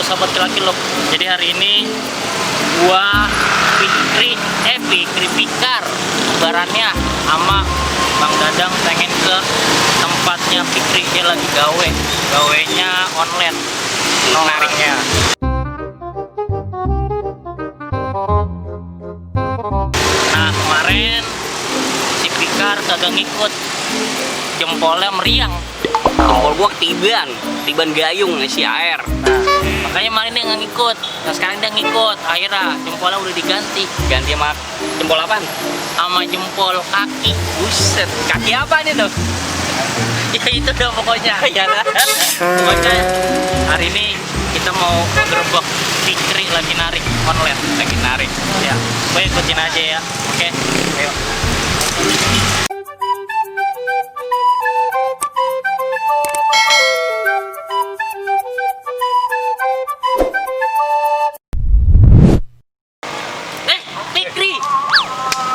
sahabat kilakilok. Jadi hari ini gua Fikri Fikar lebarannya sama Bang Dadang pengen ke tempatnya Fikri. Dia lagi gawenya online menariknya. Nah kemarin si Fikar kagak ngikut, jempolnya meriang. Jempol gua ketiban gayung si air. Nah, makanya kemarin dia nggak ngikut. Nah sekarang dia ngikut. Akhirnya jempolnya udah diganti. Ganti sama jempol apaan? Sama jempol kaki. Buset, kaki apa nih tuh? Ya itu dong pokoknya. Iyalah. Pokoknya hari ini kita mau gerbek Fikri lagi narik online. Lagi narik. Ya, gue ikutin aja ya. Oke, ayo. Fikri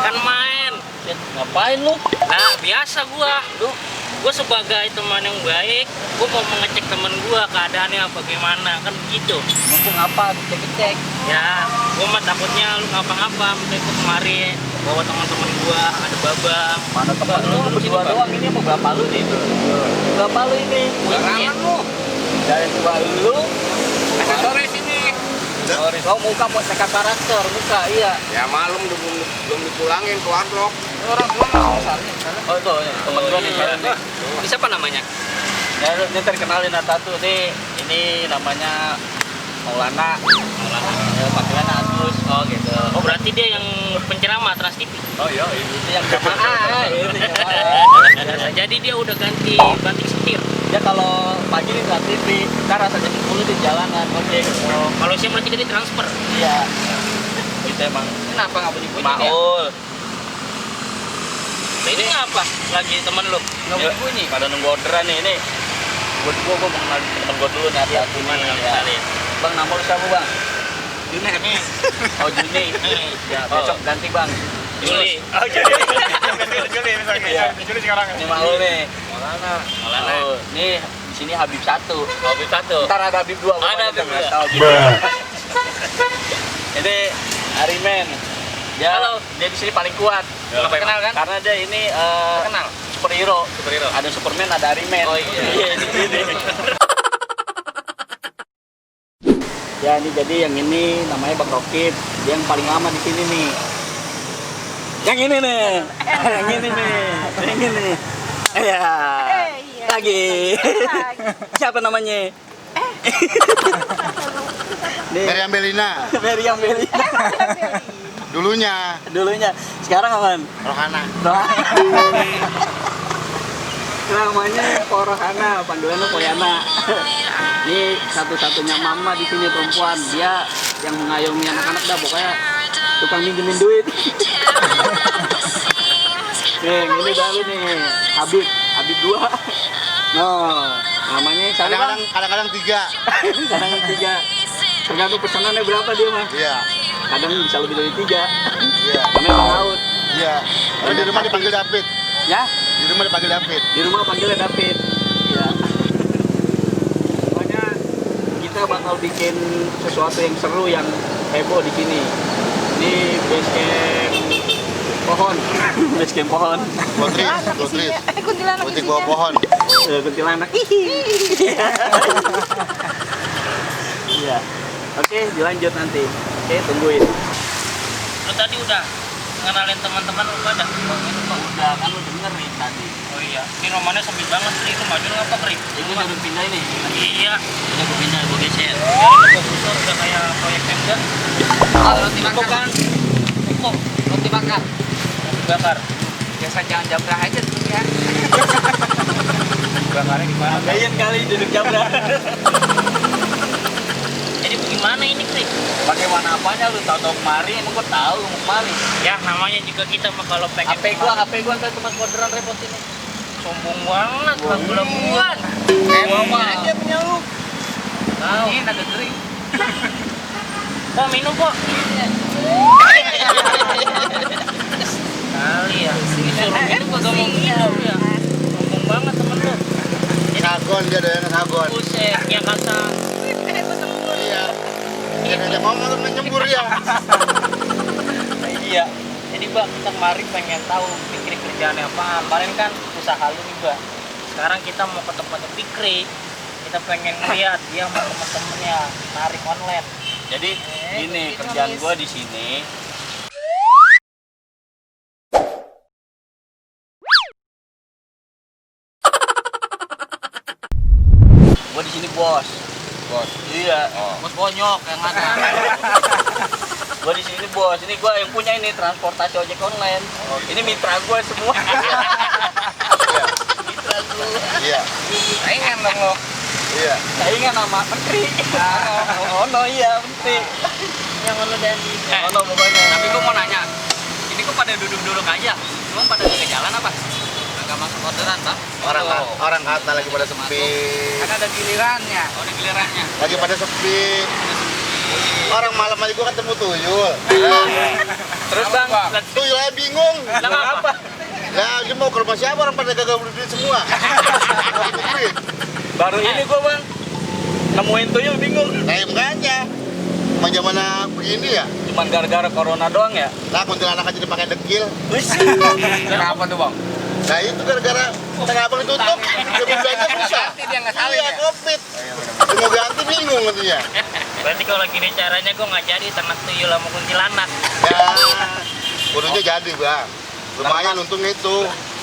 kan main. Ngapain lu? Nah biasa gua sebagai teman yang baik, gua mau mengecek temen gua keadaannya apa gimana kan begitu. Mumpung apa? Cek-cek. Ya, gua mah takutnya lu ngapa-ngapa, minta ikut kemari bawa teman-teman gua, ada Babang. Mana teman lu? Berdua doang ini mau berapa lu nih? Berapa lu ini? Barangan lu. Dari dua lu. Aksesoris ini. Oh muka mau sekat karakter muka iya. Ya malam belum dipulangin ke wardrobe. Orang tua oh tuh teman gua nih Iya. nih. Ini siapa namanya? Ya ini terkenalin satu nih. Ini namanya Maulana. Ya panggilan Agus. Oh gitu. Oh berarti dia yang penceramah Trans TV. Oh iya itu yang jamaah. Ini jamaah. Jadi dia udah ganti banting setir. Ya kalau pagi nih Trans TV, kita rasanya 10 di jalanan ojek. Oh, kalau siang berarti dia transfer. Iya. Kita emang Kenapa nggak bunyi-bunyi? Maul. Nah, ini ngapa? Lagi temen lu? Nggak bunyi. Pada nunggu orderan nih ini. Buat gua mau kenalin temen gua dulu nih Ya, satu gimana nih. nggak Ya. kenalin? Bang nama lu siapa bang? Junet nih. Oh Juni. Ya besok ganti bang. Juli. Oh Juli misalnya. Iya. Juli sekarang. Ini Maul nih. Maulana. Oh, nih di sini Habib 1. Habib 1. Ntar ada Habib 2. Ada Habib 2. Tahu gitu. Ini Arimen. Dia, Halo. dia di sini paling kuat. Ya. Kenal kan? Karena dia ini Kenal. superhero. Superhero. Ada Superman, ada Arimen. Oh iya. Iya di sini. Ya ini jadi yang ini namanya Bang Rokib. Dia yang paling lama di sini nih. Yang ini nih. Yang ini nih. Yang ini. Ya. Lagi. Siapa namanya? Meriam Belina. Meriam Belina. Dulunya Sekarang aman. Rohana. Namanya Porohana, panggilannya Poyana. Ini satu-satunya mama di sini perempuan. Dia yang mengayomi anak-anak dah pokoknya tukang minjemin duit. Nih, ini baru nih Habib 2. Namanya siapa? Kadang-kadang 3. Kadang 3. Tergantung pesanannya berapa dia mah. Iya. Kadang bisa lebih dari 3. Iya. Karena emang laut. Iya. Kalau di rumah dipanggil David. Ya, Di rumah dipanggil David. di rumah panggilnya David. Ya. Pokoknya kita bakal bikin sesuatu yang seru yang heboh di sini. Ini base camp pohon. Base camp pohon. Gotris. Gotrik bawah pohon. Kuntilanak. Iya. Oke, dilanjut nanti. Oke, tungguin. Lu tadi udah ngenalin teman-teman lu pada? Udah kan lu dengerin tadi. Oh iya. Ini romannya sempit banget nih. Itu maju ngapa Kri? Ini udah pindah ini. Iya. Udah gue pindah, gue geser. Jadi fokusnya udah kayak proyek Pemda. Roti bakar kan? Kok Roti bakar. bakar? Biasa jangan jabrak aja tuh ya. Bakarnya di mana? Gayen kali duduk jabrak. Jadi bagaimana ini Kri? Pakai warna apanya lu tahu kemari? Emang gua tahu mau kemari. Ya namanya juga kita mah kalau pengen HP gua ntar cuma orderan repot ini. sombong banget lagu-laguan. Mau aja punya lu. Tahu. Ini agak kering. Oh minum kok. Kali ya. Disuruh minum gua gak mau minum ya. Sombong banget temen lu. Sagon dia doyan sagon. Buset, yang kata Iya. Ya mau nyembur ya. Iya. Jadi Bang, kita kemarin pengen tahu Fikri kerjaannya apaan. Kemarin kan usaha lu nih Bang. Sekarang kita mau ke tempatnya Fikri. Kita pengen lihat dia sama temen-temennya narik online. Jadi gini kerjaan gua di sini. Gua di sini bos. Bos. Iya. Bos bonyok yang ada. Gua di sini bos. Ini gua yang punya ini transportasi ojek online. Ini mitra gua semua. Mitra gua. Iya. Pengen dong lo. Iya. Saingan sama menteri. Oh no iya menteri. Yang mana dan Oh no pokoknya. Tapi gue mau nanya, ini kok pada duduk-duduk aja? Emang pada ke jalan apa? Agak masuk orderan, Bang? Orang kata lagi pada sepi. Kan ada gilirannya. Oh, ada gilirannya. Lagi pada sepi. Orang malam aja gua ketemu tuyul. Terus bang, Tuyul aja bingung. kenapa? Ya, dia mau ke rumah siapa? Orang pada gagal beli duit semua. Duit. Baru ini gua bang nemuin tuyul bingung. Kayak makanya. Emang zaman begini ya? Cuman gara-gara corona doang ya? Nah, kuntilanak aja dipakai dekil. Wis. Kenapa tuh, Bang? Nah, itu gara-gara Tanah Abang ditutup. Dia belanja susah. Ganti dia nggak salin Iya, ya? Covid. Mau ganti bingung katanya. berarti kalau gini caranya gue nggak jadi ternak tuyul sama kuntilanak. Ya, kudunya jadi, Bang. Lumayan untungnya itu.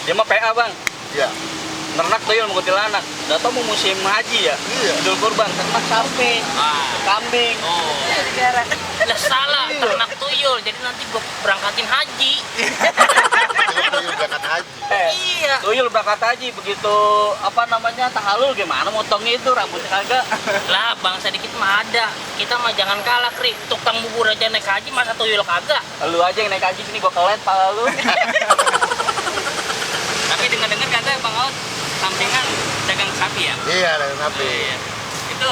Dia mah PA bang. Iya. Ternak tuyul mau kuntilanak. Udah tau mau musim haji ya? Iya. Idul kurban ternak sapi, kambing. Oh. Lah salah, ternak tuyul. Jadi nanti gue berangkatin haji. Itu tuyul berangkat haji. Iya. Tuyul berangkat haji begitu apa namanya tahalul gimana motongnya itu rambutnya kagak. Lah bangsa dikit mah ada. Kita mah jangan kalah Kri. Tukang bubur aja naik haji masa tuyul kagak. Lu aja yang naik haji sini gua kelet pala lu. Tapi dengar-dengar kata Bang Aut sampingan dagang sapi ya? Iya, dari sapi. Iya. Itu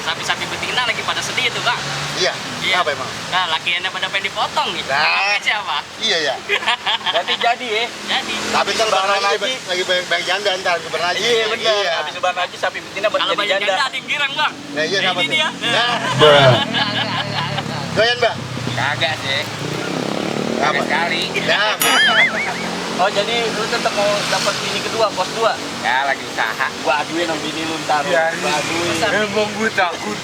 sapi-sapi betina lagi pada sedih tuh, Bang. Iya. Iya. Apa emang? Nah, lakiannya pada pengen dipotong gitu. Nah. Siapa? Iya ya. Berarti jadi ya. Jadi, Tapi kan Lebaran lebaran haji. lagi banyak janda ntar lebaran haji. Iya benar. Iya. Habis lebaran haji sapi betina buat kalau jadi banyak janda. janda ada yang girang, Bang. Nah, iya Nah, siapa ini tuh? dia. Nah. Doyan, Mbak? Kagak sih. Apa? sekali. Nah, Oh jadi lu tetap mau dapat bini kedua, kos dua? Ya, lagi usaha. Gua aduin sama bini lu ntar. Iya, Gua aduin. Emang gue takut.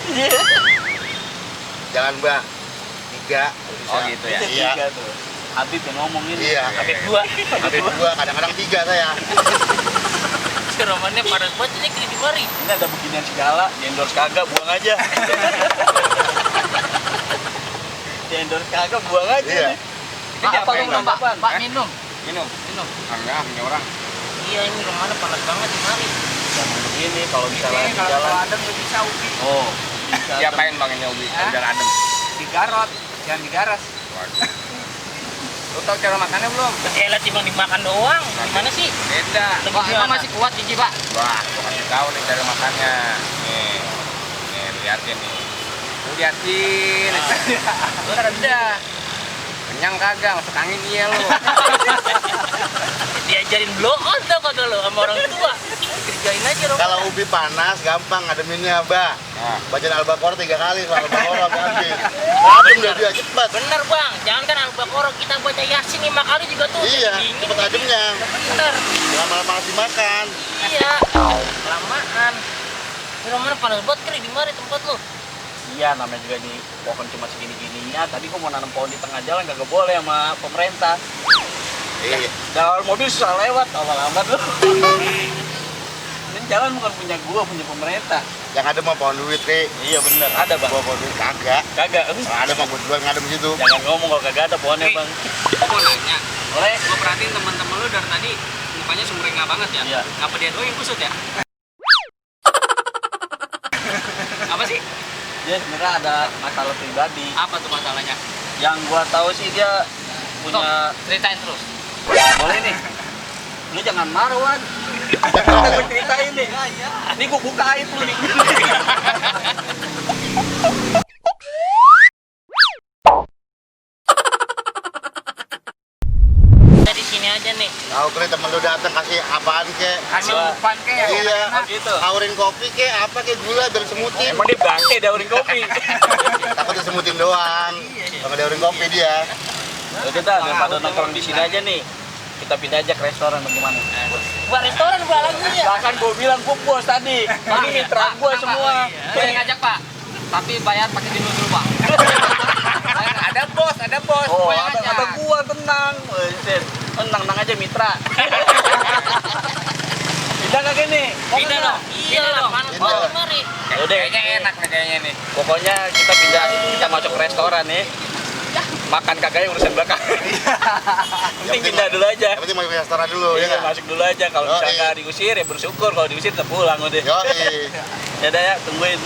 jangan, Mbak. 3. Oh, gitu ya. Itu Iya. tiga tuh. Habib yang ngomong ini. Iya. Habib dua. Ada 2, kadang-kadang 3 saya. Si romannya panas banget ini Kri di mari. Ini ada beginian segala, di endorse kagak, buang aja. Di endorse kagak, buang aja. Iya. nih. Apa lu nambah apaan? Pak minum. Minum. Enggak, punya orang. Iya ini romannya panas banget di mari. Jangan begini, kalau misalnya di jalan. adem nggak bisa ubi. Oh, bisa. Diapain Bang ini ubi? Biar adem. Digarot, jangan digaras. Lu tahu cara makannya belum? Elah cuma dimakan doang. Gimana sih? Beda. Wah, emang masih kuat Cici Pak? Wah, gua kasih tahu nih cara makannya. Nih. Nih, liatin nih. Lu liatin. Ntar udah. Kenyang kagak, masuk angin iya lu. Diajarin blow on tau kagak lo sama orang tua. Kerjain aja Roman. Kalau ubi panas, gampang ngademinnya, Mbak. Nah. Bacaan Al-Baqarah 3 kali, soal Al-Baqarah habis. Adem dia cepat. Bener bang, jangan kan Al-Baqarah kita baca Yasin 5 kali juga tuh. Iya, Jadi dingin. cepet ademnya. Bener. Jangan malah dimakan. Iya. Kelamaan. Ini Roman panas banget Kri di mari tempat lo. Iya, namanya juga di pohon cuma segini-gininya. Tadi gua mau nanam pohon di tengah jalan, kagak boleh sama pemerintah. Iya. Dalam mobil susah lewat, lama-lama lu. Ini jalan bukan punya gua, punya pemerintah. Yang ada mah pohon duit, Ri. Iya bener, ada bang. Gua pohon duit kagak. Kagak. Kalau ada mah gua duluan ngadem situ. Jangan ngomong kalau kagak ada pohonnya bang. Gua mau nanya. Boleh? Gua perhatiin teman-teman lu dari tadi mukanya sumringah banget ya. Iya. Ngapa dia doang yang kusut ya? Apa sih? Dia sebenarnya ada masalah pribadi. Apa tuh masalahnya? Yang gua tahu sih dia punya. Ceritain terus. Boleh nih. Lu jangan marah Wan. Gua ceritain nih. Ini gua buka aib lu nih. Kita di sini aja nih. Tahu Kri temen lu datang kasih apaan kek? Kasih umpan kayak Iya. Oh gitu. Taurin kopi kek, apa kek gula dari semutin. Emang dia bangke daurin kopi. Takut semutin doang. Kalau ada orang kopi dia. Lalu kita daripada nongkrong di sini aja nih. Kita pindah aja ke restoran bagaimana? Buat restoran gua lagunya. Bahkan gue bilang gue bos tadi. Ini mitra gue semua. Boleh ngajak Pak, tapi bayar pakai dulu dulu Pak. Ada bos, ada bos. Oh, Boleh ada ngajak. gua tenang. Tenang aja mitra. Pindah kagak nih? Pindah dong. Iya dong. Pindah. Mari. Yaudah. Kayaknya enak nih kayaknya nih. Pokoknya kita pindah, kita masuk ke restoran nih. Makan kagak yang urusan belakang. Penting pindah dulu aja. Yang penting masuk restoran dulu, ya Iya, nggak? masuk dulu aja. Kalau Yoi. misalkan diusir ya bersyukur, kalau diusir kita pulang udah. Yoi. Ya udah ya, tungguin.